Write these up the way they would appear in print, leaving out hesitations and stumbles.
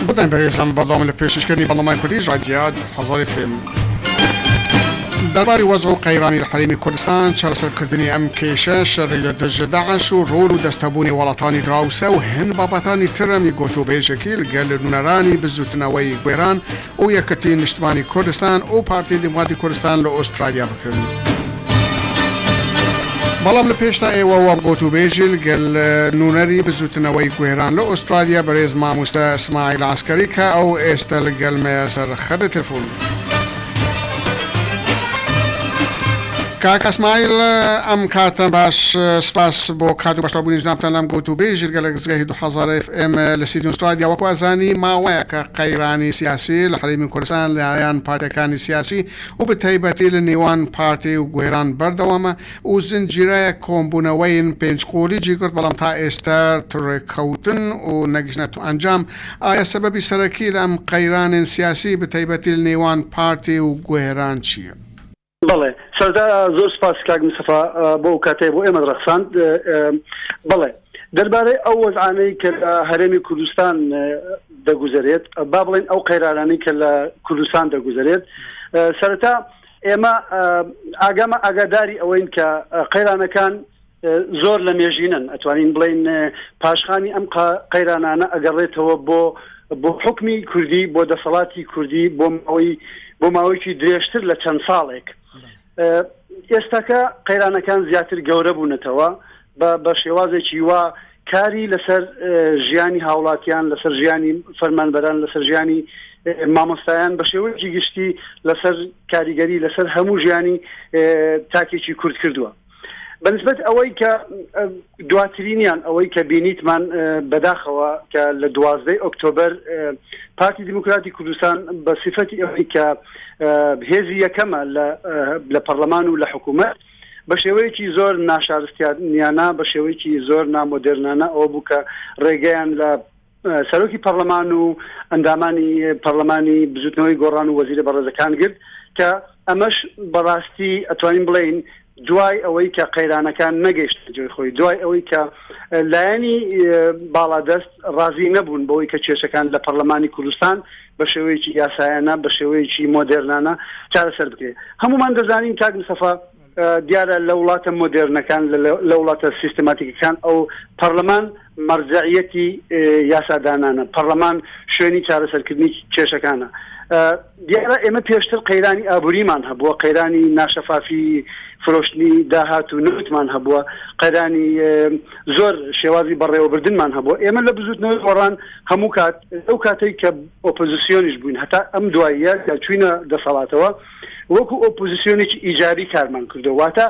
بەڵێ بەرێزان بەردەوام لە پێشکەشکردنی بەرنامەی کوردی ژادیا 2000 FM. دەرباری وەزع و قەیرانی لە هەرێمی کوردستان، چارەسەرکردنی ئەم کێشە، شەڕی لە دژ داعش و ڕۆڵ و دەستهەبوونی وڵاتانی دراوسێ و هەن بابەتانی ترەمی گۆتوبێژەکی لەگەل نوونەرانی بزووتنەوەی گوێران و یەکێتی نیشتمانی کوردستان و پارتی دیموکراتی کوردستان لە ئوسترالیا بکەن. بەڵام لە پێشتا ئێوە وە گۆتوبێژی لەگەل نوونەری بزووتنەوەی گوێران لە ئوسترالیا بەرێز ماموستا ئیسماعیل عەسکەری کە ئەو ئێستە لەگەل مەیە سەر خەت تلفون. کاک ئیسماعیل ئەم کاتە باش سپاس بۆ کات و بەشداربوونی جنابتان لەم گۆتوبێژی لەگەل دەزگای 2000 ئێف ئێم لە سیدنی ئوسترالیا. وەکو ئەزانی ماوەیەکە قەیرانی سیاسی لە هەرێمی کوردستان لەلایەن پارتیەکانی سیاسی و بە تایبەتی لە نێوان پارتی و گۆران بەردەوامە و زنجیرەیەک کۆمبوونەوەین پێنجقۆلی جێگرت بەڵام تا ئێستا ڕێککەوتن و نەگەیشتنە ئەنجام. ئایا سەبەبی سەرەکی لە ئەم قەیرانێن سیاسی بە تایبەتی لە نێوان پارتی و گۆران چییە؟ بەڵێ سەرەتا زۆر سپاس کاک مستەفا بۆ ئەو کاتەی بۆ ئێمەت ڕەخساند. بەڵێ دەربارەی ئەو وەزعانەی کە لە هەرێمی کوردستان دەگوزەرێت، با بڵێین ئەو قەیرانانەی کە لە کوردستان دەگوزەرێت، سەرەتا ئێمە ئاگامە ئاگاداری ئەوەین کە قەیرانەکان زۆر لە مێژینەن، ئەتوانین بڵێین پاشخانی ئەم قەیرانانە ئەگەڕێتەوە بۆ بۆ حوکمی کوردی، بۆ دەسەڵاتی کوردی بۆ ماوەی بۆ ماوەیەکی درێژتر لە چەند ساڵێک. ئێستاکە قەیرانەکان زیاتر گەورە بوونەتەوە بە بە شێوازێکی وا کاری لەسەر ژیانی هاوڵاتیان، لەسەر ژیانی فەرمانبەران، لەسەر ژیانی مامۆستایان بە شێوەیەکی گشتی لەسەر کاریگەری لەسەر هەموو ژیانی تاکێکی کورد کردووە. بەنسبەت ئەوەی کە دواترینیان ئەوەی کە بینیتمان بەداخەوە کە لە دوازدەی ئۆکتۆبەر پارتی دیموکراتی کوردستان بە سیفەتی ئەوەی کە هێزی یەکەمە لە پەرلەمان و لە حکوومەت بە شێوەیەکی زۆر ناشارستیانە بە شێوەیەکی زۆر نامۆدێرنانە ئەوە بوو کە ڕێگەیان لە سەرۆکی پەڕلەمان و ئەندامانی پەڕلەمانی بزوتنەوەی گۆڕان و وەزیرە بەڕێزەکان گرت کە ئەمەش بەڕاستی ئەتوانین بڵێین دوای ئەوەی کە قەیرانەکان نەگەیشتە جێی خۆی دوای ئەوەی کە لایەنی باڵادەست ڕازی نەبوون بەوەی کە کێشەکان لە پەڕلەمانی کوردستان بە شێوەیەکی یاسایانە بە شێوەیەکی مۆدێرنانە چارەسەر بکرێت هەمومان دەزانین کاک مستەفا دیارە لە وڵاتە مۆدێرنەکان، لە وڵاتە سیستماتیکەکان ئەو پەڕلەمان مەرجەعیەتی یاسادانانە، پەڕلەمان شوێنی چارەسەرکردنی کێشەکانە. دیارە ئێمە پێشتر قەیرانی ئابووریمان هەبووە، قەیرانی ناشەفافی فرۆشتنی داهات و نەوتمان هەبووە، قەیرانی زۆر شێوازی بەڕێوەبردنمان هەبووە. ئێمە لە بزووتنەوەی گۆڕان هەموو کات لەو کاتەی کە ئۆپۆزیسیۆنیش بووین هەتا ئەم دواییە کە چووینە دەسەڵاتەوە، وەکو ئۆپۆزیسیۆنێکی ئیجابی کارمان کردووە، واتە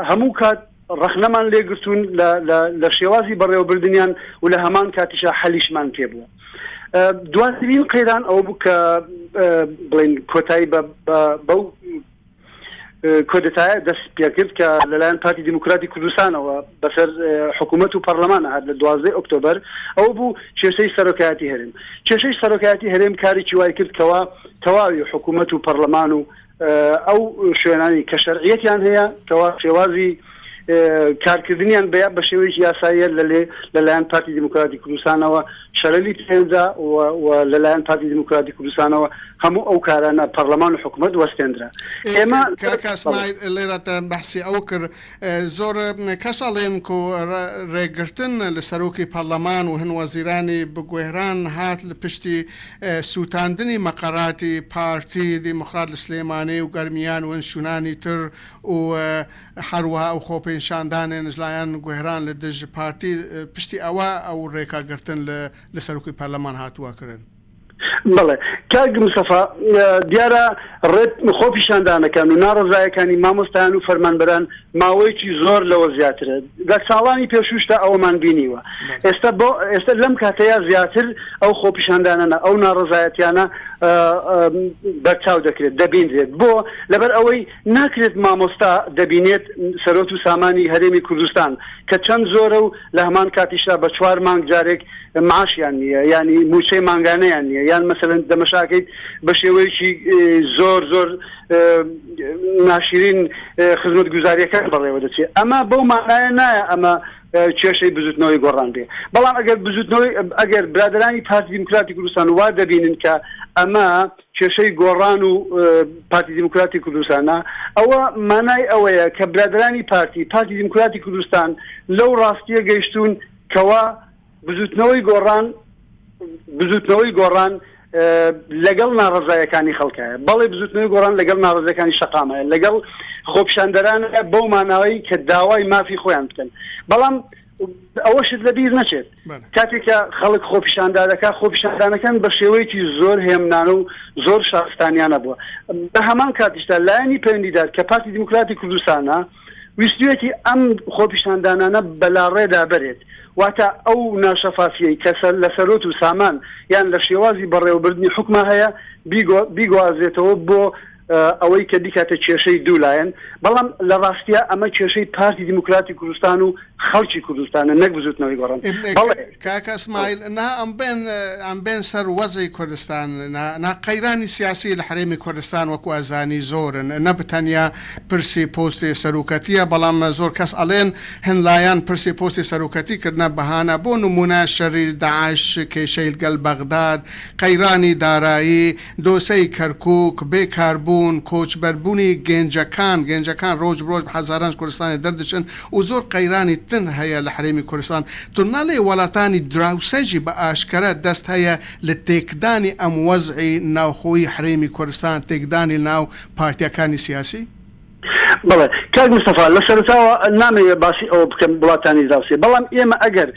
هەموو کات ڕەخنەمان لێگرتوون لە شێوازی بەڕێوەبردنیان و لە هەمان کاتیشا حەلیشمان پێ بووە. دواترین قەیران ئەوە بوو کە بڵێن کۆتایی بەو کۆدەتایە دەست پێکرد کە لەلایەن پارتی دیموکراتی کوردستانەوە بەسەر حکوومەت و پەرلەمان هات لە دوازدەی ئۆکتۆبەر ئەوە بوو کێشەی سەرۆکایەتی هەرێم کێشەی سەرۆکایەتی هەرێم کارێکی وای کرد کەوا تەواوی حکوومەت و پەرلەمان و ئەو شوێنانی کە شەرعیەتیان هەیە کەوا شێوازی کارکردنیان بە بە شێوەیەکی یاساییە لەلێ لەلایەن پارتی دیموکراتی کوردستانەوە شەلەلی پێنرا و لەلایەن پارتی دیموکراتی کوردستانەوە هەموو ئەو کارانە پەرلەمان و حکوومەت وەستێنرا. ئێمە کاک اسماعیل لێرە بەحسی ئەوە کرد زۆر کەس ئەڵێن کو رێگرتن لە سەرۆکی پەڕلەمان و هن وەزیرانی بگوێران هات لە پشتی سوتاندنی مەقەراتی پارتی دیموکرات لە سلێمانی و گەرمیان و هن شونانی تر و هەروەها ئەو خۆپێشاندانێن لایەن گوێران لە دژ پارتی پشتی ئەوە ئەو رێکا گرتن لە سەرۆکی پەرلەمان هاتووە کرن. بەڵێ کاک مستەفا، دیارە ڕێ خۆپیشاندانەکان و ناڕەزایەکانی مامۆستایان و فەرمانبەران ماوەیەکی زۆر لەوە زیاترە، لە ساڵانی پێشووشدا ئەوەمان بینیوە، ئێستا بۆ ئێستا لەم کاتەیا زیاتر ئەو خۆپیشاندانانە ئەو ناڕەزایەتیانە بەرچاو دەکرێت دەبینرێت، بۆ لەبەر ئەوەی ناکرێت مامۆستا دەبینێت سەرۆت و سامانی هەرێمی کوردستان کە چەند زۆرە و لە هەمان کاتیشدا بە چوار مانگ جارێک معاشیان نییە یانی مووچەی مانگانەیان نییە یان مەسەلەن دەمەشاکەیت بە شێوەیەکی زۆر زۆر ناشرین خزمەتگوزاریەکان. بەڕێوە دەچێت. ئەمە بەو مانایە نایە ئەمە کێشەی بزوتنەوەی گۆڕان بێ، بەڵام ئەگەر بزوتنەوەی ئەگەر برادەرانی پارتی دیموکراتی کوردستان وا دەبینن کە ئەمە کێشەی گۆڕان و پارتی دیموکراتی کوردستانە، ئەوە مانای ئەوەیە کە برادەرانی پارتی پارتی دیموکراتی کوردستان لەو ڕاستیە گەیشتوون کەوا بزوتنەوەی گۆڕان بزوتنەوەی گۆڕان لەگەڵ ناڕەزایەکانی خەڵکایە. بەڵێ بزوتنەوەی گۆڕان لەگەڵ ناڕەزایەکانی شەقامایە، لەگەڵ خۆپیشاندەرانە بەو مانایەی کە داوای مافی خۆیان بکەن. بەڵام ئەوەشت لەبیر نەچێت کاتێک کە خەڵک خۆپیشاندا دەکات، خۆپیشاندانەکان بە شێوەیەکی زۆر هێمنانە و زۆر شارستانیانە بووە. بە هەمان کاتیشدا لایەنی پەیوەندیدار کە پارتی دیموکراتی کوردستانە، ویستویەتی ئەم خۆپیشاندانانە بەلاڕێدا بەرێت، واتە ئەو ناشەفافیەی کە لە سەرۆت و سامان یان لە شێوازی بەڕێوەبردنی حوکما هەیە بیگوازێتەوە بۆ ئەوەی کە بیکاتە کێشەی دوو لایەن، بەڵام لە ڕاستیا ئەمە کێشەی پارتی دیموکراتی کوردستان و خەڵکی کوردستانە نەک بزوتنەوەی گۆڕان. بەڵێ. کاکە اسماعیل نا ئەم بێن ئەم بێن سەر وەزعی کوردستان نا نا قەیرانی سیاسی لە حەرێمی کوردستان وەکو ئەزانی زۆرن نە بتەنیا پرسی پۆستی سەروکەتیە بەڵام زۆر کەس ئەڵێن هن لایەن پرسی پۆستی سەروکەتی کردنە بەهانە بۆ نمونە شەری داعش کێشەیل گەل بەغداد قەیرانی دارایی دۆسەی کەرکوک، بێ کار بوون، کۆچبەر بونی گێنجەکان، گێنجەکان ڕۆژ بڕۆژ بە هەزاران کوردستانی دەردەچن و زۆر قەیرانی تن هەیە لە حەرێمی کوردستان. تو ناڵێی وەڵاتانی دراوسێ ژی بە ئاشکەرا دەست هەیە لە تێکدانی ئەم وەزعی ناوخۆیی حەرێمی کوردستان، تێکدانی ناو پارتیەکانی سیاسی؟ بەڵێ کاک مستەفا، لە سەرەتاوە نامەوێ باسی ئەوە بکەم وڵاتانی دراوسێ، بەڵام ئێمە ئەگەر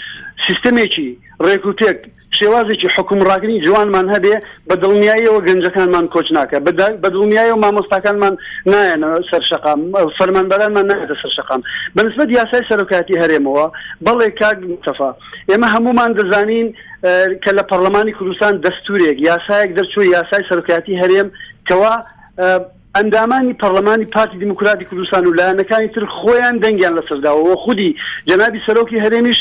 سیستەمێکی ڕێکوپێک، شێوازێکی حوکمڕاکنی جوانمان هەبێ بە دڵنیاییەوە گەنجەکانمان کۆچ ناکە، بە دڵنیایەوە مامۆستاکانمان نایەنە سەر شەقام، فەرمانبەرانمان نایەتە سەر شەقام. بە نسبەت یاسای سەرۆکایەتی هەرێمەوە، بەڵێ کاک مستەفا، ئێمە هەموومان دەزانین کە لە پەڕلەمانی کوردستان دەستوورێک، یاسایەک دەرچووە، یاسای سەرۆکایەتی هەرێم، کەوا ئەندامانی پەڕلەمانی پارتی دیموکراتی کوردستان و لایەنەکانی تر خۆیان دەنگیان لەسەر داوە و خودی جەنابی سەرۆکی هەرێمیش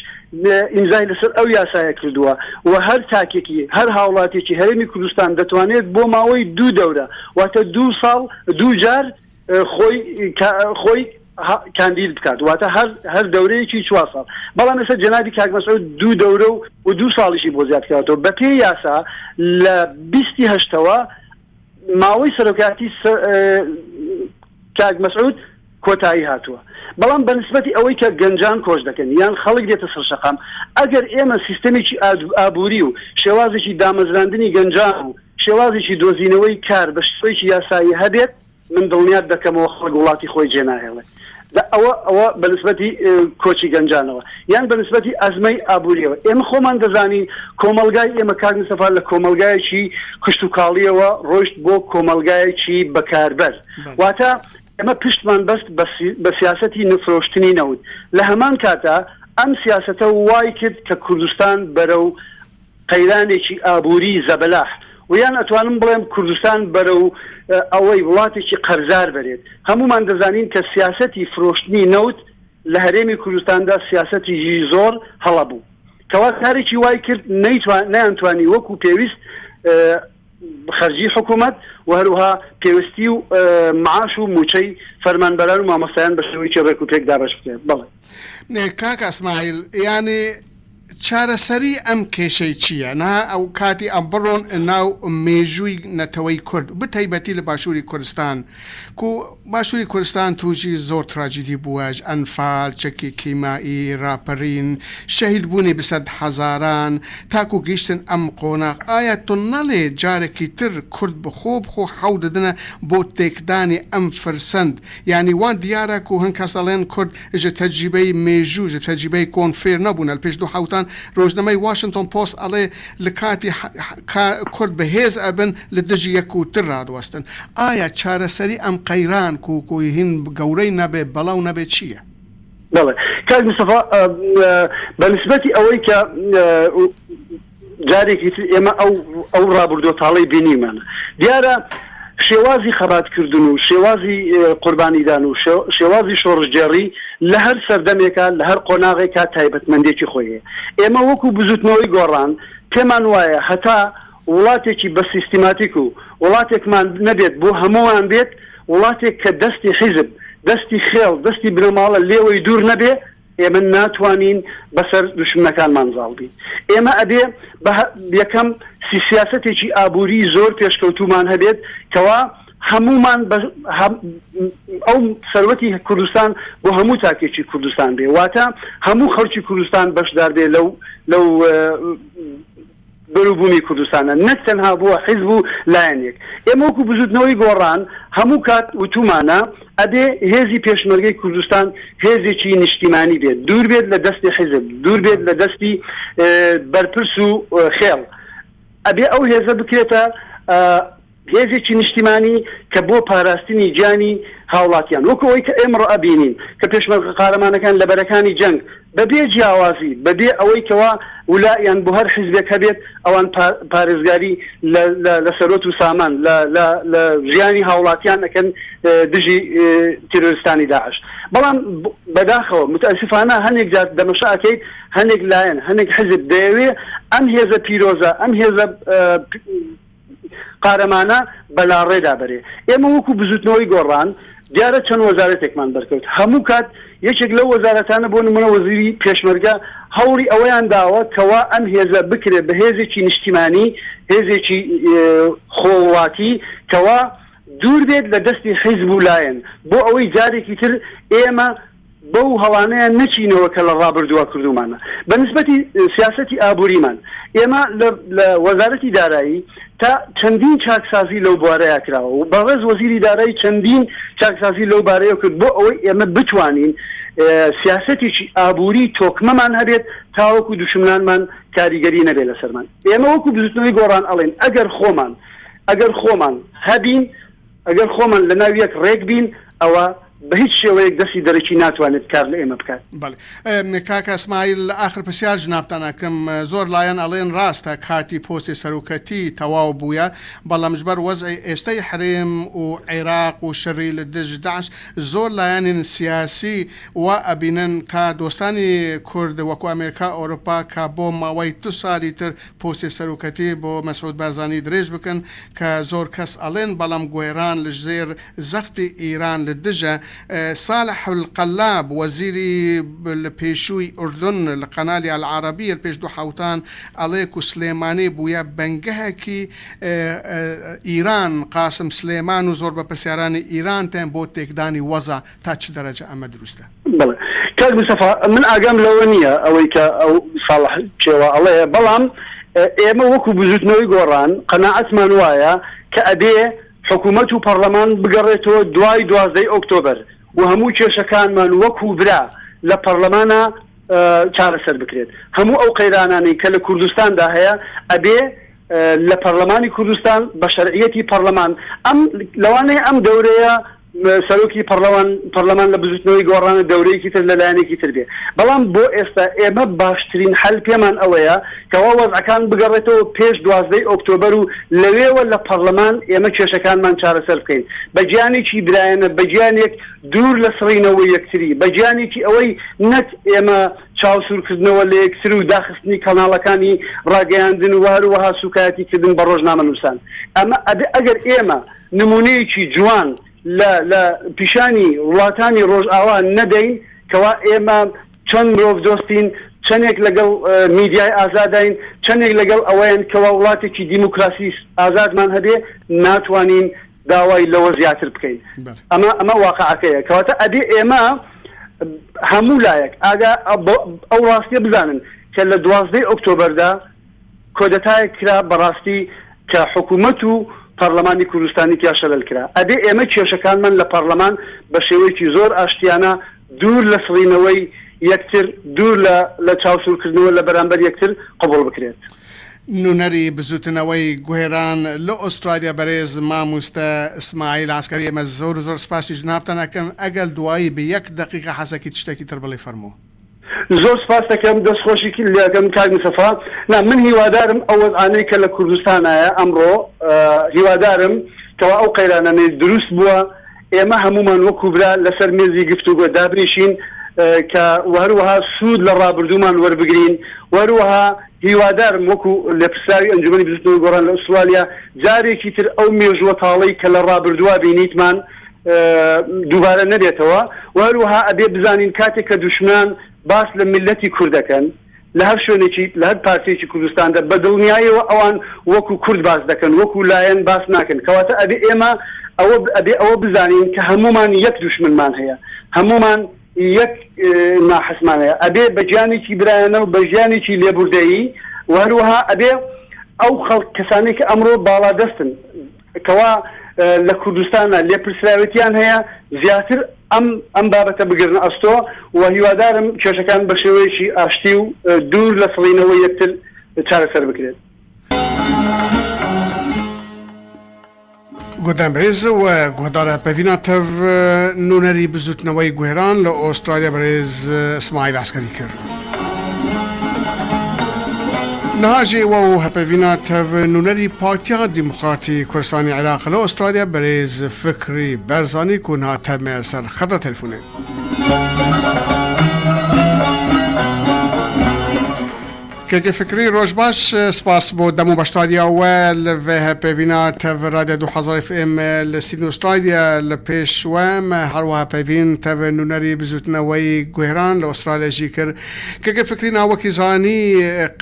ئیمزای لەسەر ئەو یاسایە کردووە و هەر تاکێکی هەر هاوڵاتیەکی هەرێمی کوردستان دەتوانێت بۆ ماوەی دوو دەورە واتە دوو ساڵ دوو جار خۆی خۆی کاندید بکات واتە هەر هەر دەورەیەکی چوار ساڵ بەڵام ئێستا جەنابی کاک مەسعود دوو دەورە و دوو ساڵیشی بۆ زیاد کراوەتەوە بەپێی یاسا لە بیستی هەشتەوە ماوەی سەرۆکایەتی کاک مەسعود کۆتایی هاتووە، بەڵام بە نسبەتی ئەوەی کە گەنجان کۆچ دەکەن یان خەڵک دێتە سەر شەقام، ئەگەر ئێمە سیستەمێکی ئابووری و شێوازێکی دامەزراندنی گەنجان و شێوازێکی دۆزینەوەی کار بە شێوەیەکی یاسایی هەبێت، من دڵنیات دەکەمەوە خەڵک وڵاتی خۆی جێناهێڵێت. دە ئەوە ئەوە بە نسبەتی کۆچی گەنجانەوە یان بە نسبەتی ئەزمەی ئابووریەوە ئێمە خۆمان دەزانین کۆمەڵگای ئێمە کاک مستەفا لە کۆمەڵگایەکی کشتوکاڵیەوە ڕۆیشت بۆ کۆمەڵگایەکی بەکاربەر واتە ئێمە پشتمان بەست بە سیاسەتی نفرۆشتنی نەوت لە هەمان کاتا ئەم سیاسەتە وای کرد کە کوردستان بەرەو قەیرانێکی ئابووری زەبەلاح و یان ئەتوانم بڵێم کوردستان بەرەو ئەوەی وڵاتێکی قەرزار بەرێت. هەموومان دەزانین کە سیاسەتی فرۆشتنی نەوت لە هەرێمی کوردستاندا سیاسەتیی زۆر هەڵە بوو. کەوا کارێکی وای کرد نەیانتوانی وەکو پێویست خەرجی حکوومەت و هەروەها پێوستی و معاش و مووچەی فەرمانبەران و مامۆستایان بە شێوەیەکی ڕێک و پێک دابەش بکرێت. بەڵێ. کاک ئەسماعیل یانی چارەسەری ئەم کێشەی چییە؟ نا ئەو کاتی ئەم بڕۆن ناو مێژووی نەتەوەی کورد بتایبەتی لە باشووری کوردستان کو باشووری کوردستان تووشی زۆر تراجیدی بووە ئەنفال، چەکی کیمائی، راپەرین، شەهید بوونی بسەد هەزاران تاکو گەیشتن ئەم قۆناغ ئایا تۆ نەڵێ جارێکی تر کورد بخۆ بخۆ حەو دەدنە بۆ تێکدانی ئەم فرسەند یانی وا دیارە کو هەن کەس دەڵێن کورد ژ تەجریبەی مێژوو ژ تەجریبەی کۆن فێر نەبوونە لە پێش دوو حەوتان رۆژنەمەی واشنتۆن پۆست ئەڵێ لە کاتی کە کورد بە هێز ئەبن لە دژی یەک و تر رادوەستن ئایا چارەسەری ئەم قەیران کو کو هین گەورەی نەبێ بەڵاو نەبێ چییە؟ بەڵێ کاک مستەفا بە نسبەتی ئەوەی کە جارێکی تر ئێمە ئەو ئەو ڕابردووە تاڵەی بینیمانە دیارە شێوازی خەباتکردن و شێوازی قوربانیدان و شێوازی شۆڕشگێڕی لە هەر سەردەمێکا لە هەر قۆناغێکا تایبەتمەندێکی خۆی هەیە ئێمە وەکو بزوتنەوەی گۆڕان پێمان وایە هەتا وڵاتێکی بە سیستیماتیک و وڵاتێکمان نەبێت بۆ هەمووان بێت وڵاتێک کە دەستی حیزب. دەستی خێڵ، دەستی بنەماڵە لێوەی دوور نەبێ، ئێمە ناتوانین بەسەر دوشمنەکانمان زاڵ بین. ئێمە ئەبێ بە یەکەم سیاسەتێکی ئابووری زۆر پێشکەوتوومان هەبێت کەوا هەموومان بە ئەو سەروەتی کوردستان بۆ هەموو تاکێکی کوردستان بێ، واتە هەموو خەڵکی کوردستان بەشدار بێ لەو لەو بەروبوومی کوردستانە نەک تەنها بۆ حیزب و لایەنێک. ئێمە وەکو بزوتنەوەی گۆڕان هەموو کات وتومانە ئەبێ هێزی پێشمەرگەی کوردستان هێزێکی نیشتیمانی بێت، دوور بێت لە دەستی حیزب، دوور بێت لە دەستی بەرپرس و خێڵ. ئەبێ ئەو هێزە بکرێتە هێزێکی نیشتیمانی کە بۆ پاراستنی گیانی هاوڵاتیان وەکو ئەوەی کە ئێمڕۆ ئەبینین کە پێشمەرگە قارەمانەکان لە بەرەکانی جەنگ بە بێ جیاوازی بە بێ ئەوەی کەوا ولائیان بۆ هەر حیزبێک هەبێت ئەوان پارێزگاری لە لە سەرۆت و سامان لە لە لە ژیانی هاوڵاتیان ئەکەن دژی تیرۆریستانی داعش بەڵام بەداخەوە متاسفانە هەنێک جار دەمەشا ئەکەیت هەنێک لایەن هەنێک حیزب دەیەوێ ئەم هێزە پیرۆزە ئەم هێزە قارەمانە بەلاڕێدا بەرێ. ئێمە وەکو بزوتنەوەی گۆڕان دیارە چەند وەزارەتێکمان بەرکەوت، هەموو کات یەکێک لەو وەزارەتانە بۆ نمونە وەزیری پێشمەرگە هەوڵی ئەوەیان داوە کەوا ئەم هێزە بکرێ بە هێزێکی نیشتیمانی، هێزێکی خۆوڵاتی کەوا دوور بێت لە دەستی حیزب و لایەن بۆ ئەوەی جارێکی تر ئێمە بەو هەڵانەیان نەچینەوە کە لە ڕابردووە کردوومانە. بە نسبەتی سیاسەتی ئابووریمان، ئێمە لە لە وەزارەتی دارایی تا چەندین چاکسازی لەو بوارەیا کراوە و بەڕێز وەزیری دارایی چەندین چاکسازی لەو بارەیەوە کرد بۆ ئەوەی ئێمە بتوانین سیاسەتێکی ئابووری تۆکمەمان هەبێت تاوەکو دوشمنانمان کاریگەری نەبێت لەسەرمان. ئێمە وەکو بزوتنەوەی گۆڕان ئەڵێین ئەگەر خۆمان ئەگەر خۆمان هەبین، ئەگەر خۆمان لە ناو یەک ڕێک بین ئەوە بە هیچ شێوەیەک دەستی دەرەکی ناتوانێت کار لە ئێمە بکات. بەڵێ کاک ئسماعیل ئاخر پرسیار جنابتان ئەکەم زۆر لایەن ئەڵێن ڕاستە کاتی پۆستی سەرۆکەتی تەواو بویە بەڵام ژبەر وەزعی ئێستەی حەرێم و عێراق و شەری لە دژ داعش زۆر لایەنین سیاسی وا ئەبینن کا دۆستانی کورد وەکو ئەمێرکا ئۆرۆپا کە بۆ ماوەی دو سالی تر پۆستی سەرۆکەتی بۆ مەسعود بارزانی درێژ بکەن کە زۆر کەس ئەڵێن بەڵام گۆێران لە ژێر زەختی ئیران لە دژە سالح القلاب وەزیری لە پێشووی ئوردن لە قەنالی العربیە لە پێش دوو حەوتان ئەڵێ کو سلێمانی بوویە بنگەهەکی ئیران قاسم سلێمان و زۆر بەپرسیارانی ئیران تێن بۆ تێکدانی وەزع تا چ دەرەجە ئەمە دروستە؟ بەڵێ کاک مستەفا من ئاگام لەوە نییە ئەوەی کە ئەو ساڵح کێوە ئەڵێ بەڵام ئێمە وەکو بزوتنەوەی گۆڕان قەناعەتمان وایە کە ئەبێ حکوومەت و پەڕلەمان بگەڕێتەوە دوای دوازدەی ئۆکتۆبەر و هەموو کێشەکانمان وەکو برا لە پەڕلەمانا چارەسەر بکرێت هەموو ئەو قەیرانانەی کە لە کوردستاندا هەیە ئەبێ لە پەرلەمانی کوردستان بە شەرعیەتی پەرلەمان ئەم لەوانەیە ئەم دەورەیە سەرۆکی پەرلەمان پەرلەمان لە بزوتنەوەی گۆڕانە دەورەیەکی تر لە لایەنێکی تر بێ بەڵام بۆ ئێستا ئێمە باشترین حەل پێمان ئەوەیە کەوا وەزعەکان بگەڕێتەوە پێش دوازدەی ئۆکتۆبەر و لەوێوە لە پەرلەمان ئێمە کێشەکانمان چارەسەر بکەین بە گیانێکی برایەنە بە گیانێک دوور لە سڕینەوەی یەکتری بە گیانێکی ئەوەی نەک ئێمە چاوسوورکردنەوە لە یەکتر و داخستنی کەناڵەکانی ڕاگەیاندن و هەروەها سووکایەتی کردن بە ڕۆژنامەنووسان. ئەمە ئەبێ ئەگەر ئێمە نموونەیەکی جوان لە لە پیشانی وڵاتانی ڕۆژئاوا نەدەین کەوا ئێمە چەند مرۆڤ دۆستین، چەندێک لەگەڵ میدیای ئازاداین، چەندێک لەگەڵ ئەوەیەن کەوا وڵاتێکی دیموکراسی ئازادمان هەبێ، ناتوانین داوای لەوە زیاتر بکەین. ئەمە ئەمە واقعەکەیە. کەواتە ئەبێ ئێمە هەموو لایەک ئاگا ئەو ڕاستیە بزانن کە لە دوازدەی ئۆکتۆبەردا کۆدەتایەک کرا بەڕاستی کە حکوومەت و پەرلەمانی کوردستانی تیا شەلەل کرا. ئەبێ ئێمە کێشەکانمان لە پەرلەمان بە شێوەیەکی زۆر ئاشتیانە دوور لە سڕینەوەی یەکتر، دوور لە لە چاوسوورکردنەوە لە بەرامبەر یەکتر قبوڵ بکرێت. نونەری بزوتنەوەی گوێران لە ئوسترالیا بەرێز ماموستە ئسماعیل عەسکەری ئێمە زۆر زۆر سپاسی جنابتان ئەکەن ئەگەر دوایی بە یەک دەقیقە حەزەکی تشتەکی تر بڵێ فەرموو. زۆر سپاست دەکەم دەست خۆشی لێ ئەکەم کاک مستەفا نا من هیوادارم ئەو وەزعانەی کە لە کوردستانایە ئەمڕۆ هیوادارم کەوا ئەو قەیرانانەی دروست بووە ئێمە هەموومان وەکو برا لەسەر مێزی گفتوگۆ دابنیشین کە وهەروەها سوود لە ڕابردوومان وەربگرین وهەروەها هیوادارم وەکو لێپرسراوی ئەنجومەنی بزوتنەوەی گۆڕان لە ئوسترالیا جارێکی تر ئەو مێژووە تاڵەی کە لە ڕابردووا بینیتمان. دووبارە نەبێتەوە و هەروەها ئەبێ بزانین کاتێک کە دوشمنان باس لە میللەتی کورد دەکەن لە هەر شوێنێکی لە هەر پارچەیەکی کوردستاندا بە دڵنیایەوە ئەوان وەکو کورد باس دەکەن وەکو لایەن باس ناکەن کەواتە ئەبێ ئێمە ئەوە ئەبێ ئەوە بزانین کە هەموومان یەک دوشمنمان هەیە هەموومان یەک ناحەزمان هەیە ئەبێ بە گیانێکی برایانە و بە ژیانێکی لێبوردەیی و هەروەها ئەبێ ئەو خەڵک کەسانەی کە ئەمڕۆ باڵادەستن کەوا لە کوردستانە لێپرسراوێتیان هەیە زیاتر ئەم ئەم بابەتە بگرنە ئەستۆ و هیوادارم کێشەکان بە شێوەیەکی ئاشتی و دوور لە سڵینەوەی یەکتر چارەسەر بکرێت. گۆدان بەرێز و گۆدارە پەڤینا تەڤ نوێنەری بزوتنەوەی گوێران لە ئۆسترالیا بەرێز ئیسماعیل عەسکەری کرد. نها ژێ وە و هەپەڤینا تەڤ نوێنەری پارتیا دیموکراتی کوردستانی عێراق لە ئۆسترالیا بەرێز فکری بەرزانی کو نها تەڤ مێر سەر خەتە تەلفونێ. کەکە فکری ڕۆژ باش سپاس بۆ دەم و بەشداریا وە لە ڤێ هەپەڤینا تەڤ رادیا 2000 ئف ئێم لە سیدنی ئوسترالیا لە پێش وە مە هەروە هەپەڤین تەڤ نونەری بزوتنەوەی گوێران لە ئوسترالیا ژی کرد کەکە فکری ناوەکی زانی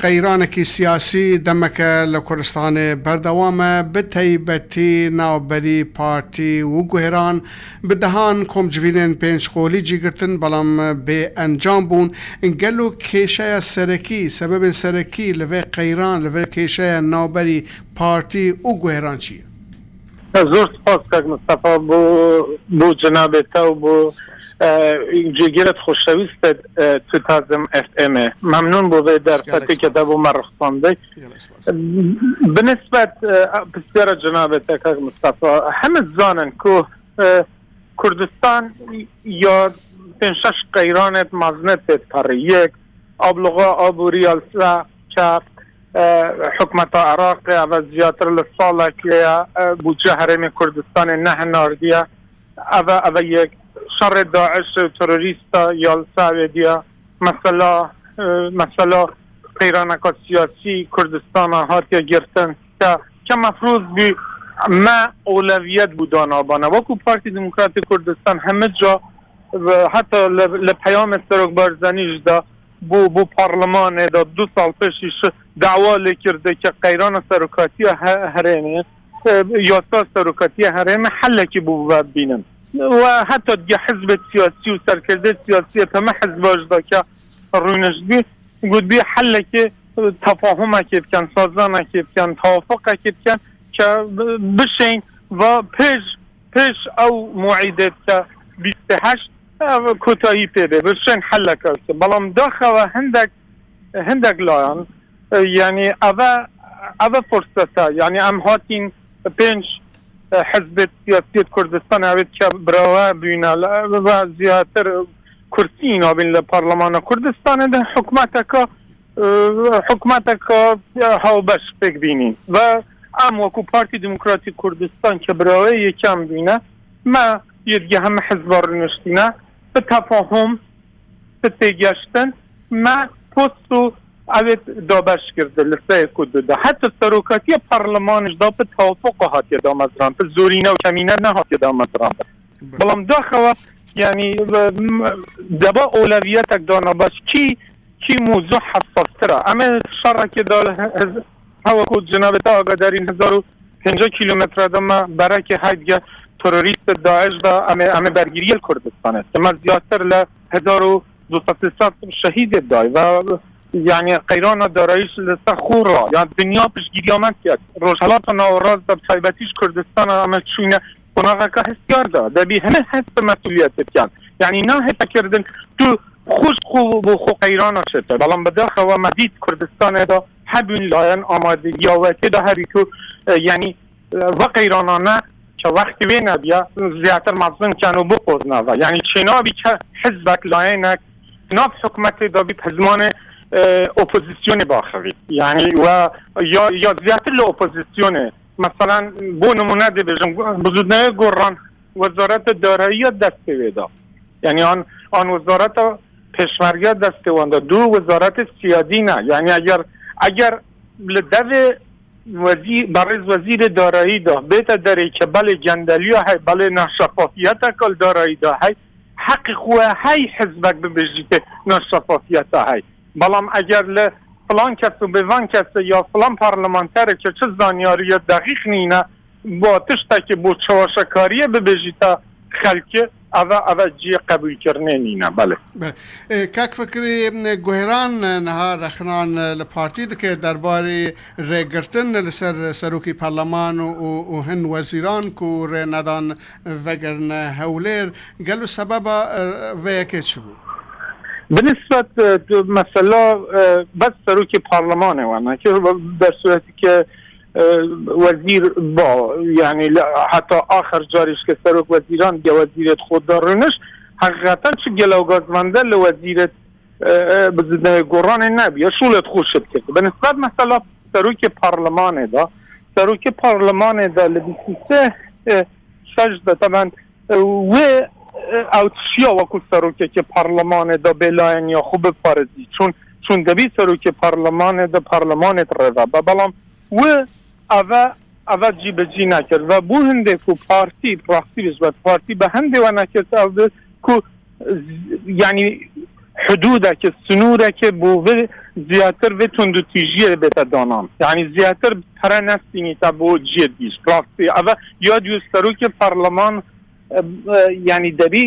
قەیرانەکی سیاسی دەمەکە لە کوردستانێ بەردەوامە بە تەیبەتی ناوبەری پارتی و گوێران بە دەهان کۆمجڤینێن پێنج قۆلی جیگرتن بەڵام بێ ئەنجام بوون، گەلۆ کێشەیا سەرەکی، سەبەبێن سەرەکی لە ڤێ قەیران، لە ڤێ کێشەیا ناوبەری پارتی و گوێران چیە؟ زۆر سپاس کاک مستەفا بۆ بۆ جەنابت تە و بۆ جێگیرت خۆشەویستت توتازم ئێف ئێمێ مەمنون بۆ ڤێ دەرفەتێ کە تە بۆ مە ڕخساندەی بنسبەت پرسیارە جەنابت تە کاک مستەفا هەمە زانن کو کوردستان یا پێنج شەش قەیرانێت مەزنت تێت پەڕی یەک ئابلوغا ئابووریە لسە کە حکومەتە عێراقێ ئەڤە زیاتر لە ساڵێکێە بودجە هەرێمی کوردستانێ نەهناردیە ئەڤە ئەڤە یەک شەڕێ داعش و ترۆریستا یا لسە ئەوێ دیە مەسەلا مەسەلا قەیرانەکە سیاسی کوردستانە هاتیە گرتن کە کە مەفروز بی مە ئەولەویەت بوو دانابانە وەکو پارتی دیموکراتی کوردستان هەمە جا حتا لە پەیام سەرۆک بارزانیشدا بۆ بۆ پارلمانێدا دو ساڵ پێشیش داوا لێ کردێ کە قەیرانە سەرۆکاتیە هەرێمێ یاسا سەرۆکاتیە هەرێمە حەلێکی بۆ ببینن و حتا دیگە حزب سیاسی و سەرکردە سیاسیە تەمە حزباشدا کە ڕوونشتبی گوتبی حەلێکی تەفاهمێکی بکەن سازانێکی بکەن تەوافقێکی بکەن کە بشین و پێش پێش ئەو موعیدێت کە 28 کۆتایی پێ بێ بشێن حەلەکە بەڵام داخەوە هەندێک هەندێک لایەن یعنی ئەوە ئەوە فرسەتە یعنی ئەم هاتین پێنج حزب سیاسیت کوردستان ئەوێت کە براوە بووینە زیاتر کورسی نابین لە پەرلەمانە کوردستانەدا حکومەتەکە حکومەتەکە هاوبەش پێک بینین و ئەم وەکو پارتی دیموکراتی کوردستان کە براوەی یەکەم بینە مە یەدگە هەمە حزبا ڕنشتینە بە تەفاهم بە تێگەشتن مە پۆست و ئەوێت دابەش کردن لە سەیەک و دودا حتی سەرۆکاتیە پەرلەمانشدا بە تەوافق هاتیە دامەزران بە زۆرینە و کەمینە نەهاتیە دامەزران بەڵام داخەوە یعنی دەبا ئەولەویەتێک دانا بەس کی کی موضوع حساسترە ئەمە شەڕێکی دا هەوەکو جنابەتە ئاگادارین 1050 کیلومتر دەمە بەرەکی هایدگە تۆرۆریست داعش دا ئەمە ئەمە بەرگریە کوردستانە ئەمە زیاتر لە 1200 شەهید دای و یعنی قەیرانە داراییش لەسەر خۆڕا یان دنیا پشتگیریامان کرد ڕۆژهەڵاتە ناوەڕاست بە تایبەتیش کوردستان ئەمە چوینە قۆناغەکە هەستیاردا دەبی هەمە هەست بە مەسئولیەت بکەن یعنی ناهێتەکردن تو خۆش خۆ بۆ خۆ قەیرانە شێتە بەڵام بەداخەوە مەدید کوردستانێدا هەبوون لایەن ئامادەگیاوە تێدا هەبی تو یعنی و قەیرانانە کە وەختی وێ نەبیە زیاتر مەزن کەن و بقۆزنەوە یعنی چێنابی کە حزبێک لایەنێک ناو حکومەتێ دابی پزمانێ ئۆپۆزیسیۆنێ باخەوی یعنی و یا یا زیاتر لە ئۆپۆزیسیۆنێ مەسەلەن بۆ نمونە دەبێژم بزودنەوەی گۆڕان وەزارەتە داراییە دەست پێوێدا یعنی ئان ئان وەزارەتە پێشمەرگە دەست پێواندا دوو وەزارەت سیادی نە یعنی ئەگەر ئەگەر لە دەوێ. وەزیر بەڕێز وەزیرێ دارایی دا بێتە دەرێ کە بەڵێ گەندەلیا هەی بەڵێ ناشەفافیەتەکە دارایی دا هەی حەقی خوە هەی حزبەک ببێژیتێ ناشەفافیەتە هەی بەڵام ئەگەر لە فڵان کەس و بێڤان کەس یا فڵان پارلمانتەرە کە چ زانیاریە دەقیق نینە با تشتەکێ بۆ چەواشەکاریە ببێژیتە خەلکێ ئەڤە ئەڤە جیێ قەبوول کردنێ نینە بەلێ. بەلێ کاک فکری گوهران نها رەخنان لە پارتی دکێ دەربارەی رێ گرتن لە سەر سەرۆکی پەرلەمان و هن وەزیران کو رێ نەدان ڤەگەرنە هەولێر گەلو سەبەبا ڤێ یەکێ چ بوو؟ بنسبەت مەسەلا بەس سەرۆکی پارلمانێ وە نەکرد دەر سورەتی کە وەزیر با یعنی حتا ئاخر جاریش کە سەرۆک وەزیران گە وەزیرێت خۆ دەڕنش حقیقەتەن چ گەلەوگازمەندە لە وەزیرت بزودنەوەی گۆڕانێ نەبیە شوڵێت خۆشت کرد بە نسبەت مەسەلا سەرۆکی پارلمانێدا سەرۆکی پارلمانێدا لە 23 شەش دە تەبەن وێ ئەو چیا وەکو سەرۆکێکی پارلمانێدا بێلایەن یا خۆ بپارێزی چون چون دەبی سەرۆکی پارلمانێدا پارلمانێت ڕێڤە بە بەڵام و ئەڤە ئەڤە جی بە جی نەکرد و بو هندێک و پارتی ڕاستی بێژ بە پارتی بە هەندێ وە نەکرد ئەو کو یعنی حدودەکە سنوورەکە بۆ زیاتر vê توندوتیژیە بێتە دانان یعنی زیاتر پەرە نەستینی تا بۆ جێ دیش ڕاستی ئەڤە یا دوو سەرۆکی پەرلەمان یعنی دەبی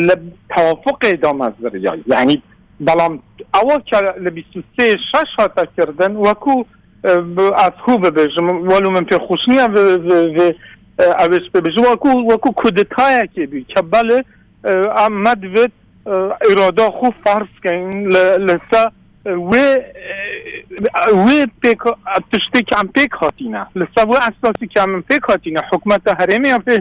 لە تەوافقێ دامەزریا یعنی بەڵام ئەوە کە لە 23 شەش هاتە کردن وەکو ئەسخو ببێژم وەلو من پێ خۆش نییە ئەوێش پێ بێژم وەکو وەکو کودتایەکێ بی کە بەڵێ ئەم مەدوێت ئیرادا خو فەرز کەین لەسە وێ وێ پێک تشتێک ئەم پێک هاتینە لەسە وێ ئەساسی کە من پێک هاتینە حکومەتە هەرێمیە پێ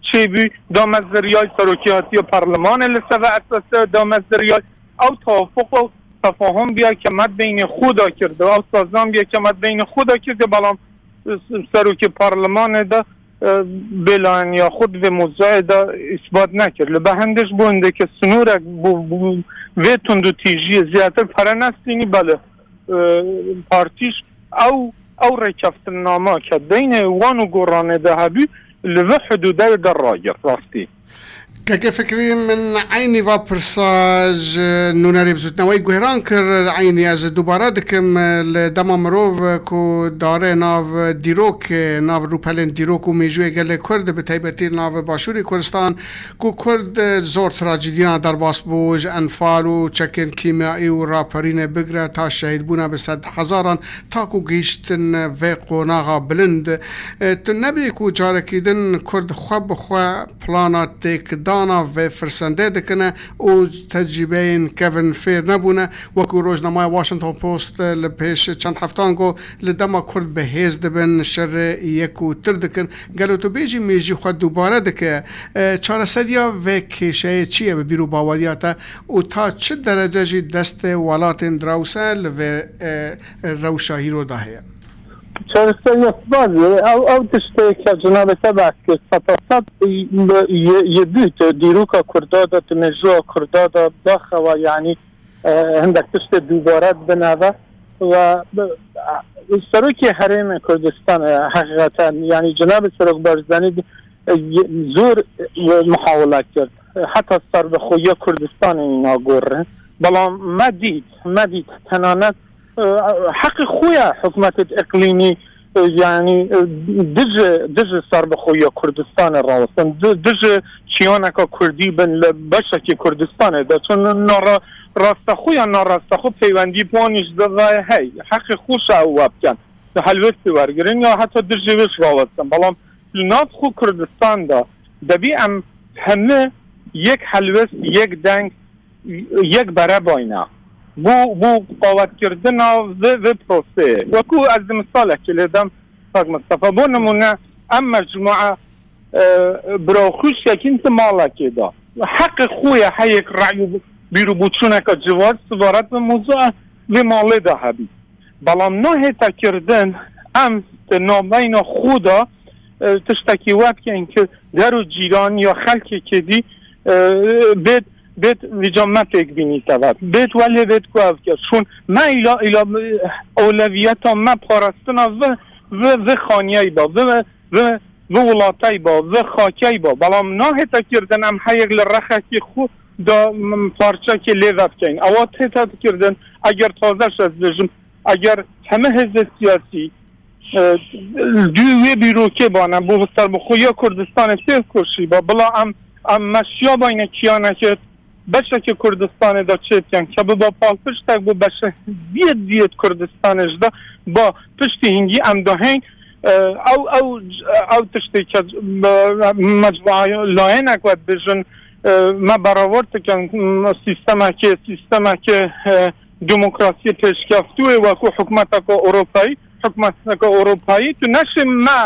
چێبی دامەزریای سەرۆکیاتیە پەرلەمانە لەسە وێ ئەساسە دامەزریای ئەو تەوافق و تەفاهم بیا کە مەد بینی خۆدا کرد ئەو سازان بیا کە مەد بینی خۆدا کرد بەڵام سەرۆکی پەرلەمانێدا بێلایەن یاخود vê موزعێدا ئیسبات نەکرد لە بە هەندێش بۆ هەندێکە سنوورێک بۆ vê توندوتیژیە زیاتر پەرە نەستینی بەڵێ پارتیش ئەو ئەو ڕێکەفتننامە کە بینێ وان و گۆڕانێدا هەبی لە vê حدودەیە دەڕاگرت ڕاستی. کاکە فکری من عەینی ڤا پرسا ژ نونەرێ بزوتنەوەی گوهران کر عەینی ئەز دوبارە دکم ل دەما مرۆڤ کو دارێ ناڤ دیرۆک ناڤ روپەلێن دیرۆک و مێژووێ گەلێ کورد bi تەیبەتی ناڤ باشووری کوردستان کو کورد زۆر تراجیدیانا دەرباس بوو ژ ئەنفال و چەکێن کیمیائی و راپەرینێ بگرە تا شەهیدبوونا bi سەد هەزاران تاکو گەیشتن ڤێ قۆناغا بلند تو نەبی کو جارەکی دن کورد خوە bi خوە پلانە تێکدانا ڤێ فرسەندێ دکەنە و تەجریبەیên kevn fêr nebûne وەکو ڕۆژنامای واشنتۆن پۆست لە پێش چەند هەفتان گۆ لە دەما کورد بە هێز دبن شەرێ یەک و تر دکن گەلۆ تو بێژی مێژی خوە دووبارە دکە چارەسەریا ڤێ کێشەیە چییە بە بیر و باوەریا تە و تا چ دەرەجە ژی دەستێ وەلاتên دراوسە لە ڤێ رەوشا هیرۆ دا هەیە؟ چارەسەریە سپاس ئەو ئەو تشتێک کە جنابت بحث کرد سەتا سەد یە دویت دیروکا کوردا دا مێژووە کوردا دا داخەوە یعنی هەندێک تشتێ دووبارە بنەوە و سەرۆکی هەرێمی کوردستان حقیقەتەن یعنی جناب سەرۆک بارزانی زۆر محاولە کرد حتا سەربەخۆیە کوردستانی ناگۆڕن بەڵام مەدیت مەدیت تەنانەت حەقی خۆیە حکومەتت ئەقلیمی یعنی دژ دژ سەربەخۆیە کوردستانە ڕاوەستن دژ چیانەکە کوردی بن لە بەشێکی کوردستانێ دەچون ناڕە ڕاستەخۆ یان ناڕاستەخۆ پەیوەندی بوانیش دەڤای هەی حەقی خۆشە ئەو وا بکەن هەلوێستی وەرگرن یا هەتا دژی وێش ڕاوەستن بەڵام لە ناو خۆ کوردستاندا دەبی ئەم هەمە یەک هەلوێست یەک دەنگ یەک بەرە باینە بۆ بۆ قاوەتکردنا vê پرۆسەیە وەکو ئەز مثالێکی لێدەم کاک مستەفا بۆ نمونە ئەم مەجموعە برا خوشکێکین تە ماڵێکێدا حەقی خۆیە هەیەک ڕەعی و بیر و بۆچوونەکە جیاواز سەبارەت بە مۆزوع vê ماڵێدا هەبی بەڵام ناهێتەکردن ئەم نابینە خۆدا تشتێکی وا بکەین کە دەر و جیران یا خەلکێکی دی بێت بێت ویجا مە پێک بینیتەوە بێت وەلێ بێت کو بکە چون مە ئیلا ئیلا ئەولەویەتا مە پاراستنا vê ڤ خانیەی با، ڤ ڤ ڤ وڵاتەی با، ڤ خاکەی با، بەڵام ناهێتە کردن ئەم هەیەک لە ڕەخەکی خو دا پارچەکی لێڤە بکەین. ئەوە تێتە کردن ئەگەر تازەش ئەز بێژم ئەگەر هەمە هێزێ سیاسی دوی وێ بیرۆکێ بانە بۆ سەربەخۆییا کوردستانێ تێکۆشی با بڵا ئەم ئەم مەشیا باینە کیانەکێت بەشەکی کوردستانێ دا چێ بکەن کە ببا پاڵپشتەک بۆ بەشە زیەت زیەت کوردستانێش دا با پشتی هینگی ئەم داهین ئەو ئەو ئەو تشتێ کە مەجموعە لایەنەک وەت بژن مە بەراورد بکەن سیستەمەکێ سیستەمەکێ دموکراسی پێشکەفتوێ وەکو حکومەتەکە ئەوروپایی حکومەتەکە ئەوروپایی تو نەشێ مە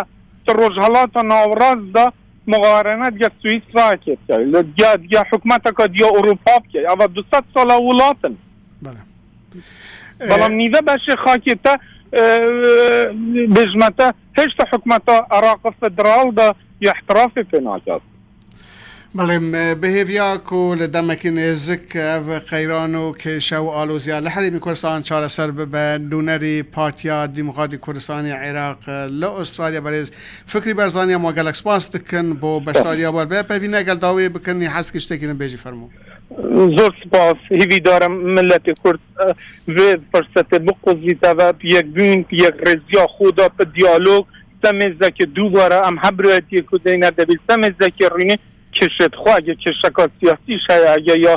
ڕۆژهەڵاتە ناوەڕاستدا مقارنە دگە سویسرا کێ بکەی لە دگە دگە حکومەتەکە دیا ئەوروپا بکەی ئەوە 200 ساڵە وڵاتن بەڵام نیوە بەشێ خاکێ تە بێژمەتە هێشتا حکومەتە عراق فدراڵدا یاحترافێ پێ ناکات. بەڵێ بە هێڤیا کو لە دەمەکی نێزک ئەڤ قەیران و کێشە و ئالۆزیا لە هەرێمی کوردستان چارەسەر ببە، نوونەری پارتیا دیموکراتی کوردستانی عێراق لە ئوسترالیا بەرێز فکری بەرزانی ئەم وە گەلەک سپاس دکن بۆ بەشداریا وەر بە پەڤینە گەل داوێ بکن نی حەز کی شتێکی دن بێژی فەرموو. زۆر سپاس هیڤیدارم ملەتی کورد ڤێ فرسەتێ بقوزیتەڤە یەکبوین یەکڕێزیا خۆدا پ دیالۆگ سەمێ زەکی دووبارە ئەم هەبرایەتیە کو دەینە دەبی سەمێ زەکی ڕوینێ کێشێت خو ئەگە کێشەکە سیاسیش هەیە ئەگە یا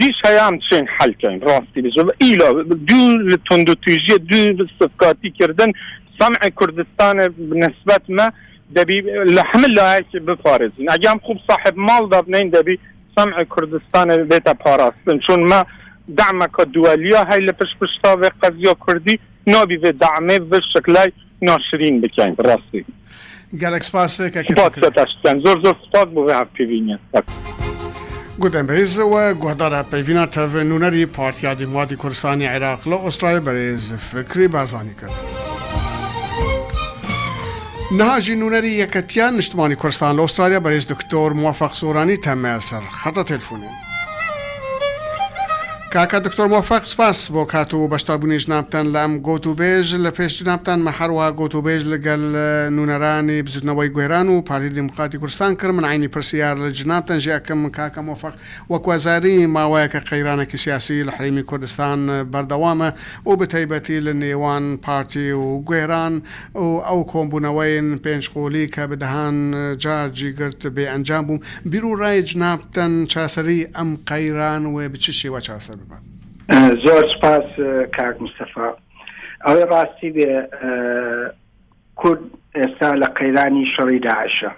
دیش هەیە ئەم چێن حەل کەین ڕاستی بژم ئیلا دوو لە توند و تویژیە دوو سفکاتی کردن سەمع کوردستان نسبەت مە دەبی لە هەمە لایەکی بپارێزین ئەگە ئەم خوب ساحب ماڵ دابنین دەبی سەمع کوردستان بێتە پاراستن چون مە دەعمەکە دووەلیا هەی لە پشت پشتا وێ قەزیا کوردی نابی وێ دەعمێ وێ شکلای ناشرین بکەین ڕاستی. گەلەک سپاس کاکە سپاس فکری. تەشتکەن زۆر زۆر سپاس بۆ وێ هەڤپەیڤینیە سپاس. گودەن بەرێز و گوهدار هەڤپەیڤینا تەڤ نوونەری پارتیا دیموکراتی کوردستانی عێراق لە ئوسترالیا بەرێز فکری بارزانی کرد. نها ژی نوونەری یەکەتیا نیشتمانی کوردستان لە ئوسترالیا بەرێز دکتۆر موافق سۆرانی تەمە سەر خەتە تەلفونێ. کاکە دکتۆر مۆفەق سپاس بۆ کات و بەشداربوونی جنابتان لە ئەم گۆتوبێژ لە پێش جنابتان مە هەروەها گۆتوبێژ لەگەل نونەرانی بزوتنەوەی گۆێران و پارتی دیموکراتی کوردستان کرد من عەینی پرسیار لە جنابتان ژی ئەکەم کاکە مۆفەق وەکو ئەزانی ماوەیەکە قەیرانەکی سیاسی لە حەرێمی کوردستان بەردەوامە و بەتایبەتی لە نێوان پارتی و گۆێران و ئەو کۆمبوونەوەین پێنجقۆلی کە بە دەهان جار جیگرت بێ ئەنجام بوو بیر و ڕای جنابتان چارەسەری ئەم قەیران وێ بە چ شێوە چارەسەر ببات؟ زۆر سوپاس کاک مستەفا. ئەوەی ڕاستی بێ کورد ئێستا لە قەیرانی شەڕی داعشە.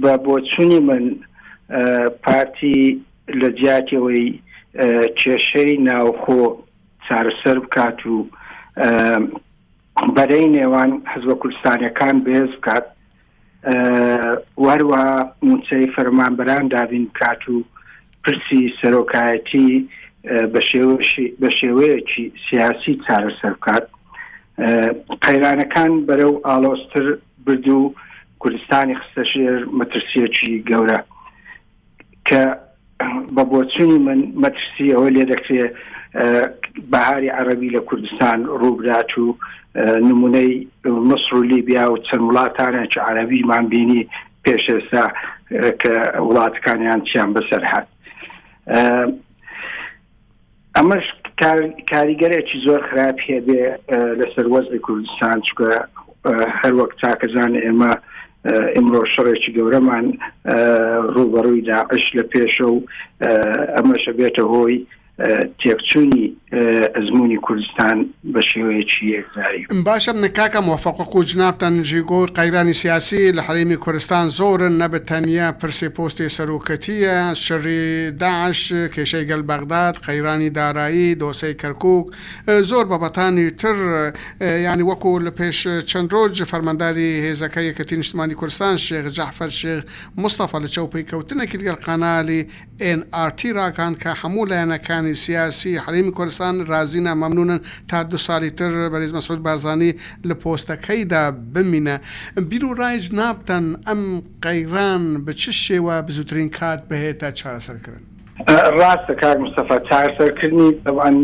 بە بۆچوونی من پارتی لە جیاتی ئەوەی کێشەی ناوخۆ چارەسەر بکات و بەرەی نێوان حزبە کوردستانیەکان بەهێز بکات و هەروەها موچەی فەرمانبەران دابین بکات و پرسی سەرۆکایەتی بە شێوەیەکی سیاسی چارەسەر بکات قەیرانەکان بەرەو ئاڵۆزتر برد و کوردستانی خستە ژێر مەترسیەکی گەورە کە بە بۆچونی من مەترسی ئەوە لێ دەکرێ بەهاری عەرەبی لە کوردستان ڕووبدات و نمونەی مصر و لیبیا و چەند وڵاتانێکی عەرەبیمان بینی پێش ئێستا کە وڵاتەکانیان چیان بەسەر هات. ئەمەش کاریگەرێکی زۆر خراپ هەبێ لەسەر وەزعی کوردستان چکە هەر وەک چاکەزان ئێمە ئیمڕۆ شەڕێکی گەورەمان ڕووبەڕووی داعش لە پێشە و ئەمەشە بێتە هۆی تێکچوونی ئەزمموی کوردستان بە شێوەیەکی یەکجاری. باشە کاکە مۆفەق وەکو جنابتان ژی گۆ قەیرانی سیاسی لە هەرێمی کوردستان زۆرن نە بە تەنیا پرسی پۆستی سەرۆکەتیە، شەڕی داعش، کێشەی گەل بەغداد، قەیرانی دارایی، دۆسێی کەرکوک، زۆر بابەتانی تر یانی وەکو لە پێش چەند رۆژ فەرمانداری هێزەکە یەکێتی نیشتمانی کوردستان شێخ جەعفەر شێخ مستەفا لە چاوپێکەوتنێکی لەگەڵ قەنالی ئێن ئاڕ تی راگهاند کە هەموو لایەنەکانی سیاسی هەرێمی کوردستان رازینە مەمنونن تا دو سالی تر بەرێز مەسعود بارزانی لە پۆستەکەیدا بمینە. بیرو رای جنابتان ئەم قەیران بە چ شێوە بزوترین کات بهێتە چارەسەر کرن؟ ڕاستە کاک مستەفا، چارەسەرکردنی تەبعەن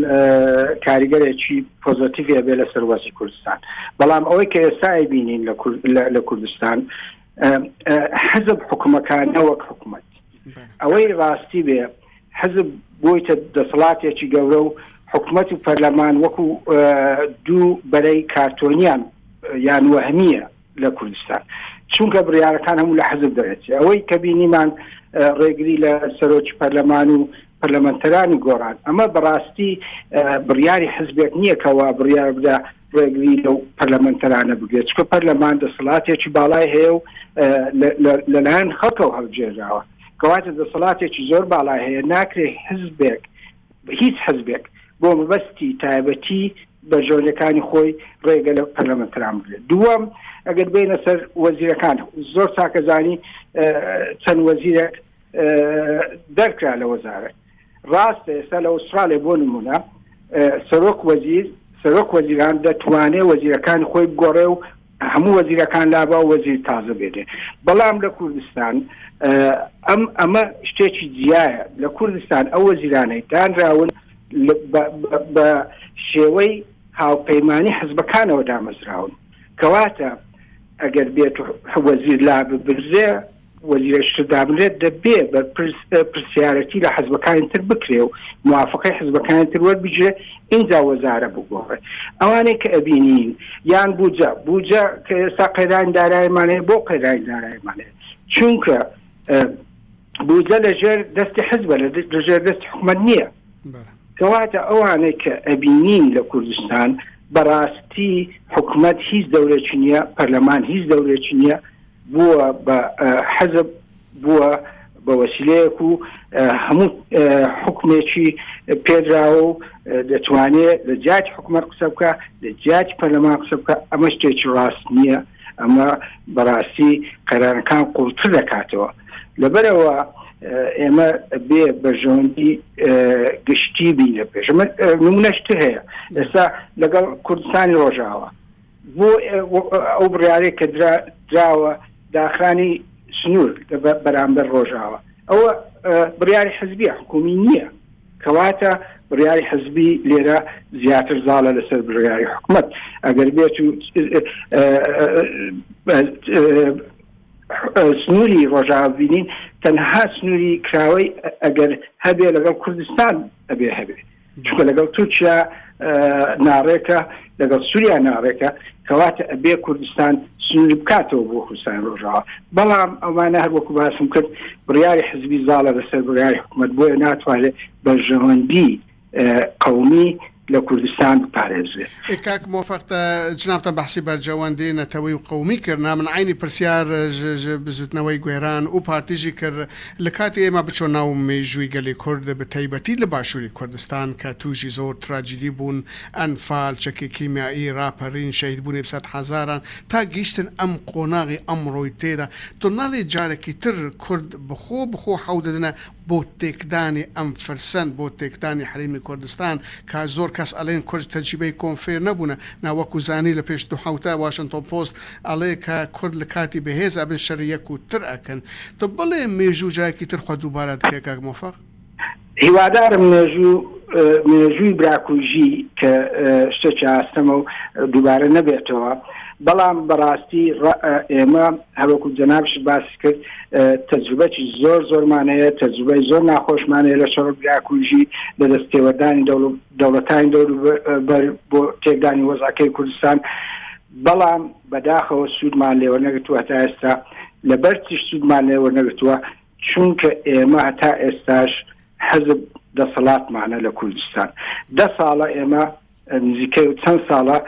کاریگەرێکی پۆزەتیڤی ئەبێ لەسەر وەزعی کوردستان، بەڵام ئەوەی کە ئێستا ئەیبینین لە کوردستان حزب حکومەکان نەوەک حکومەت. ئەوەی ڕاستی بێ حزب بۆیتە دەسەڵاتێکی گەورە و حکومەت و پەرلەمان وەکو دوو بەرەی کارتۆنیان یان وەهمیە لە کوردستان چونکە بڕیارەکان هەموو لە حزب دەرەچێ ئەوەی کە بینیمان ڕێگری لە سەرۆکی پەرلەمان و پەرلەمەنتەرانی گۆڕان ئەمە بەڕاستی بڕیاری حزبێک نییە کەوا بڕیار بدا ڕێگری لەو پەرلەمەنتەرانە بگرێت چکە پەرلەمان دەسەڵاتێکی باڵای هەیە و لەلایەن خەڵکەوە هەڵبژێراوە کەواتە دەسەڵاتێکی زۆر باڵای هەیە ناکرێت حزبێک هیچ حزبێک بۆ مەبەستی تایبەتی بەرژەوەندیەکانی خۆی ڕێگە لە پەرلەمەنتەران بگرێت. دووەم، ئەگەر بێینە سەر وەزیرەکان، زۆر چاکەزانی چەند وەزیرێک دەرکرا لە وەزارەت. ڕاستە ئێستا لە ئوسترالیا بۆ نمونە سەرۆک وەزیر سەرۆک وەزیران دەتوانێت وەزیرەکانی خۆی بگۆڕێ و هەموو وەزیرەکان لابا و وەزیر تازە بێنێ بەڵام لە کوردستان ئەم ئەمە شتێکی جیایە لە کوردستان ئەو وەزیرانەی دانراون بە شێوەی هاوپەیمانی حزبەکانەوە دامەزراون کەواتە ئەگەر بێت وەزیر لا ببرێ وەزیرە شتر دابنرێت دەبێ بە پرسیارەتی لە حزبەکانی تر بکرێ و موافقەی حزبەکانی تر وەربگیرێ ئینجا وەزارە بگۆڕێ ئەوانەی کە ئەبینین یان بودجە بودجە کە ئێستا قەیرانی دارایمان هەیە بۆ قەیرانی دارایمان هەیە چونکە بودجە لە ژێر دەستی حزبە لە ژێر دەستی حکومەت نییە کەواتە ئەوانەی کە ئەبینین لە کوردستان بەڕاستی حکومەت هیچ دەورێکی نییە پەرلەمان هیچ دەورێکی نییە بووە بە حەزب بووە بە وەسیلەیەک و هەموو حکومێکی پێدراوە و دەتوانێت لە جیاتی حکومەت قسە بکە لە جیاتی پەرلەمان قسە بکە ئەمە شتێکی ڕاست نییە ئەمە بەڕاستی قەرانەکان قوڵتر دەکاتەوە لەبەرەوە ئێمە بێ بەرژەوەندی گشتی بینە پێش نمونەشتر هەیە ئێستا لەگەڵ کوردستانی ڕۆژاوە بۆ ئەو بڕیارەی کە دراوە داخرانی سنوور بەرامبەر ڕۆژاوە ئەوە بڕیاری حزبیە حکومی نییە کەواتە بڕیاری حزبی لێرە زیاتر زاڵە لەسەر بڕیاری حکومت ئەگەر بێت و سنووری ڕۆژاوا بینین تەنها سنووری کراوەی ئەگەر هەبێ لەگەڵ کوردستان ئەبێ هەبێ چونکە لەگەڵ تورکیا ناڕێکە لەگەڵ سووریا ناڕێکە کەواتە ئەبێ کوردستان سنووری بکاتەوە بۆ کوردستان ڕۆژاوا بەڵام ئەوانە هەر وەکو باسم کرد بڕیاری حزبی زاڵە لەسەر بڕیاری حکوومەت بۆیە ناتوانێت بەرژەوەندی قومی لە کوردستان بپارێزرێت. کاک مۆفەق جنابتان بەحسی بەرجەوەندی نەتەوەی و قەومی کرد نا من عەینی پرسیار ژ بزوتنەوەی گوێران و پارتی ژی کرد لە کاتی ئێمە بچۆ ناو مێژووی گەلی کورد بە تایبەتی لە باشووری کوردستان کە تووشی زۆر تراجیدی بوون ئەنفال چەکی کیمیایی راپەرین شەهید بوونی بە سەد هەزاران تا گەیشتن ئەم قۆناغی ئەمڕۆی تێدا تۆ ناڵێی جارێکی تر کورد بخۆ بخۆ حەو دەدنە بۆ تێکدانی ئەم فرسەند بۆ تێکدانی حەرێمی کوردستان کە زۆر کەس ئەلێن کورد تەجریبەی کۆن فێر نەبوونە نا وەکو زانی لە پێش دوو حەوتە واشنتۆن پۆست ئەڵێ کە کورد لە کاتی بەهێز ئەبن شەری یەک و تر ئەکەن تۆ بڵێ مێژوو جایەکی تر خۆ دووبارە دکەیە کاک مۆفەق؟ هیوادارم مێژوو مێژووی براکوژی کە شتێکی ئاستەمە و دووبارە نەبێتەوە بەڵام بەڕاستی ئێمە هەروەکو جەنابشت باسی کرد تەجروبەکی زۆر زۆرمان هەیە تەجروبەی زۆر ناخۆشمان هەیە لە شەڕ براکوژی لە دەستێوەردانی دەوڵەتانی دەوروبەر بۆ تێکدانی وەزعەکەی کوردستان بەڵام بەداخەوە سوودمان لێوە نەگرتووە هەتا ئێستا لەبەر چی سوودمان لێوە نەگرتووە چونکە ئێمە هەتا ئێستاش حەزب دەسەڵاتمانە لە کوردستان دە ساڵە ئێمە نزیکەی چەند ساڵە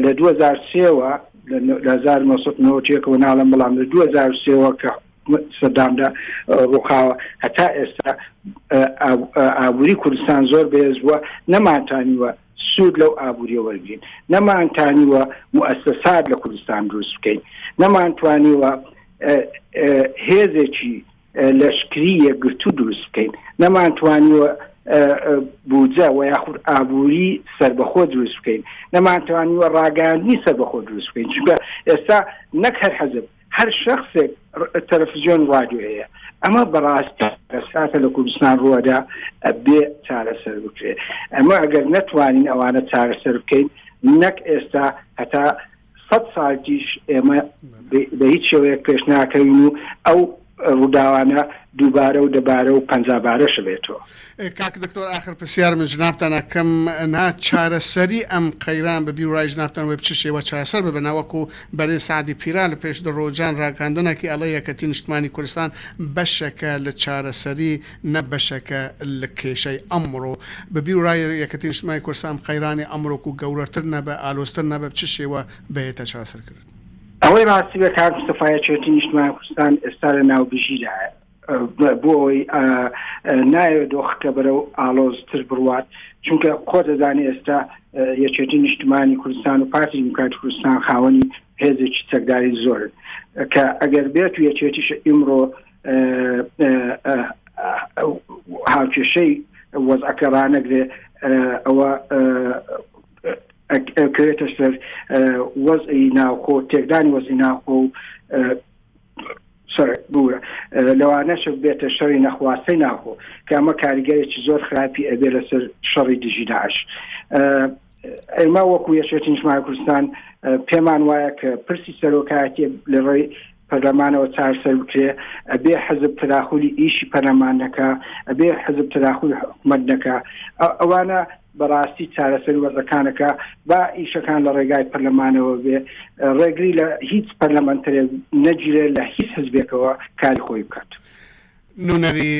لە 2003ەوە لە 1990ەوە ناڵم بەڵام لە 2003ەوە کە سەدامدا ڕووخاوە هەتا ئێستا ئابووری کوردستان زۆر بەهێز بووە نەمانتانیوە سوود لەو ئابووریە وەرگین نەمانتانیوە موئەسەسات لە کوردستان دروست بکەین نەمانتوانیوە هێزێکی لەشکری یەکگرتوو دروست بکەین، نەمانتوانیوە بودجە و یاخود ئابووری سەربەخۆ دروست بکەین، نەمانتوانیوە ڕاگەیاندنی سەربەخۆ دروست بکەین، چونکە ئێستا نەک هەر حزب هەر شخصێک تەلەفزیۆن ڕادیۆ هەیە. ئەمە بەڕاستی کارەساتە لە کوردستان ڕووەدا ئەبێ چارەسەر بکرێ. ئەمە ئەگەر نەتوانین ئەوانە چارەسەر بکەین نەک ئێستا هەتا سەد ساڵتیش ئێمە بە هیچ شێوەیەک پێش ناکەوین و ئەو ڕووداوانە دووبارە و دەبارە و پەنجابارەش بێتەوە. کاک دکتۆر ئاخر پرسیار من جنابتان ئەکەم نا چارەسەری ئەم قەیران بە بیر و ڕای جنابتان وێ بچ شێوە چارەسەر ببن وەکو بەرێز سەعدی پیران لە پێش دە ڕۆژان ڕاگەاندنەکی ئەڵێ یەکەتی نیشتمانی کوردستان بەشەکە لە چارەسەری نە بەشەکە لە کێشەی ئەمڕۆ بە بیر و ڕای یەکەتی نیشتمانی کوردستان ئەم قەیرانی ئەمڕۆ کو گەورەتر نەبە ئالۆزتر نەبە بچ شێوە بهێتە چارەسەر کردن. ئەوەی ڕاستی بێ کاک مستەفا یەکێتی نیشتمانی کوردستان ئێستا لە ناوبژیدایە بۆ ئەوەی نایەوێت دۆخەکە بەرەو ئاڵۆزتر بڕوات چونکە خۆ دەزانانی ئێستا یەکێتی نیشتمانی کوردستان و پارتی دیموکراتی کوردستان خاوەنی هێزێکی چەکداری زۆرن کە ئەگەر بێت و یەکێتیش ئیمڕۆ هاوکێشەی وەزعەکە ڕانەگرێ ئەوە کەوێتە سەر وەزعی ناوخۆ تێکدانی وەزعی ناوخۆ و بورە لەوانەشە بێتە شەڕی نەخواستەی ناوخۆ کە ئەمە کاریگەرێکی زۆر خراپی ئەبێ لەسەر شەڕی دژی داعش ئێمە وەکو یەکێتی نیشتمانی کوردستان پێمان وایە کە پرسی سەرۆکایەتی لە ڕێی پەرلەمانەوە چارەسەر بکرێ ئەبێ حەزب تەداخولی ئیشی پەرلەمان نەکا ئەبێ حەزب تەداخولی حکومەت نەکا ئەوانە بەڕاستی چارەسەری وەزعەکانەکە با ئیشەکان لە ڕێگای پەرلەمانەوە بێ ڕێگری لە هیچ پەرلەمانتەرێک نەگیرێ لە هیچ حزبێکەوە کاری خۆی بکات. نونەری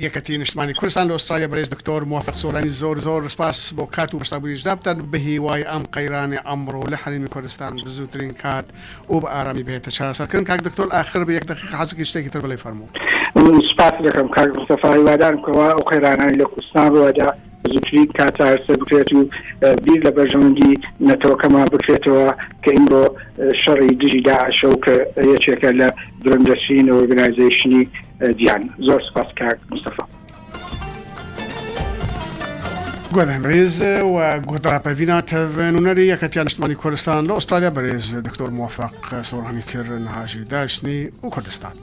یەکەتی نیشتمانی کوردستان لە ئوسترالیا بەرێز دکتۆر موافق سۆرانی زۆر زۆر سپاس بۆ کات و بەشداربوونی جنابتان بەهیوای ئەم قەیرانی ئەمڕۆ لە هەرێمی کوردستان بزووترین کات و بە ئارامی بهێتە چارەسەرکردن کاک دکتۆر ئاخر بە یەک دەقیقە حەزەکەی شتێکی تر بڵێی فەرموو. من سپاست دەکەم کاک مستەفا هیوادارم کەوا ئەو قەیرانانەی لە کوردستان ڕووئەدا زووترین کات چارەسەر بکرێت و بیر لە بەرژەوەندی نەتەوەکەمان بکرێتەوە کە ئیمڕۆ شەڕی دژی داعشە و کە یەکێکە لە درندەترین ئۆرگنایزەیشنی جیهان. زۆر سپاس کاک مستەفا. گۆران رێز و گۆدرا پەڤینا تەڤ نونەری یەکەتیا نیشتمانی کوردستان لە ئوسترالیا بەرێز دکتۆر موفق سۆرانی کرد نهاژی داشتنی و کوردستان.